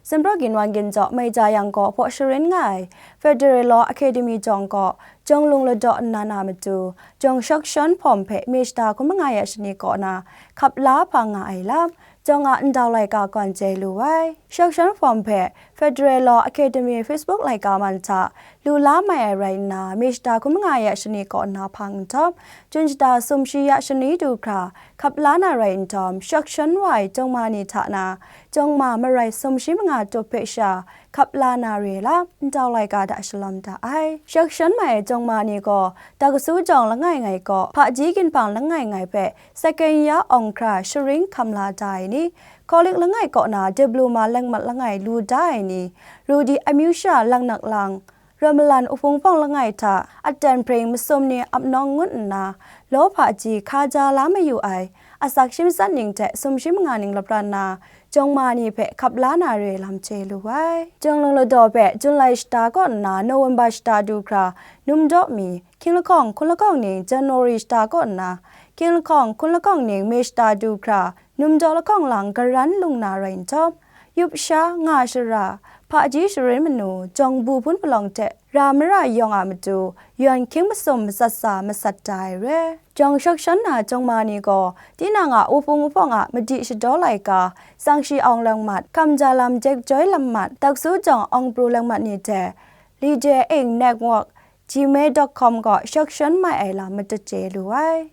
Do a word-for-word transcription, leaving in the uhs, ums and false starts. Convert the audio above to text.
Sumpraw ginwan ginjaw mai ja yang gaw hpaw sharin nga ai Federal Law Academy jawng gaw jawng lung ladaw nna na matu, jawng shawk shawn hpawm hpe May shata hkun manga ya shani kaw na hkap la hpang nga ai lam, jawng a ndau laika gawn chye lu ai. Shawk shawn hpawm hpe Federal Law Academy Facebook laika man hta lu la mai ai rai nna, May shata hkun manga ya shani kaw na hpang nhtawm, Jun shata sumshi ya shani du hkra hkap la na rai nhtawm, shawk shawn wa ai jawng ma ni hta na, jawng ma marai sumshi manga tup hpe sha hkap la na re lam, ndau laika hta shalawm da ai. Shawk shawn mai ai jawng ma ni gaw, Dakasu jawng langai ngai kaw, Hpaji ginhpang langai ngai hpe, Sakenya awng hkra sharin hkam la da ai ni, Kawlik langai kaw na diploma langmat langai lu da ai ni, Rudi amyu sha langnak lang, Ramalan Uhpung Hpawng langai hta, Aten Hpring masum ni ap nawng ngut nna, law hpaji hka ja la mayu ai, asak shi matsat ning hte sumshi manga ning lapran na, jawng ma ni hpe hkap la na re lam chye lu ai. Jawng lung ladaw hpe Jun lai shata kaw nna November shata du hkra num daw mi, hkying lahkawng hkun lahkawng ning January shata kaw nna, hkying lahkawng hkun lahkawng ning May shata du hkra, num daw lahkawng lang karan lung na rai nhtawm, yup sha, nga shara, hpaji sharin manu, jawng bu hpun palawng hte ra mara yawng a matu, yawn hkying masum matsat sa masat da ai re. Jawng shawk shawn na jawng ma ni gaw, tinang a Uhpung Uhpawng a madi shadaw laika, tsang shi awng langmat, hkam ja lam jep joi langmat, Dakasu jawng awng pru langmat ni hte, Lide Ing Network, gmail dot com gaw shawk shawn mai ai lam matut chye lu ai.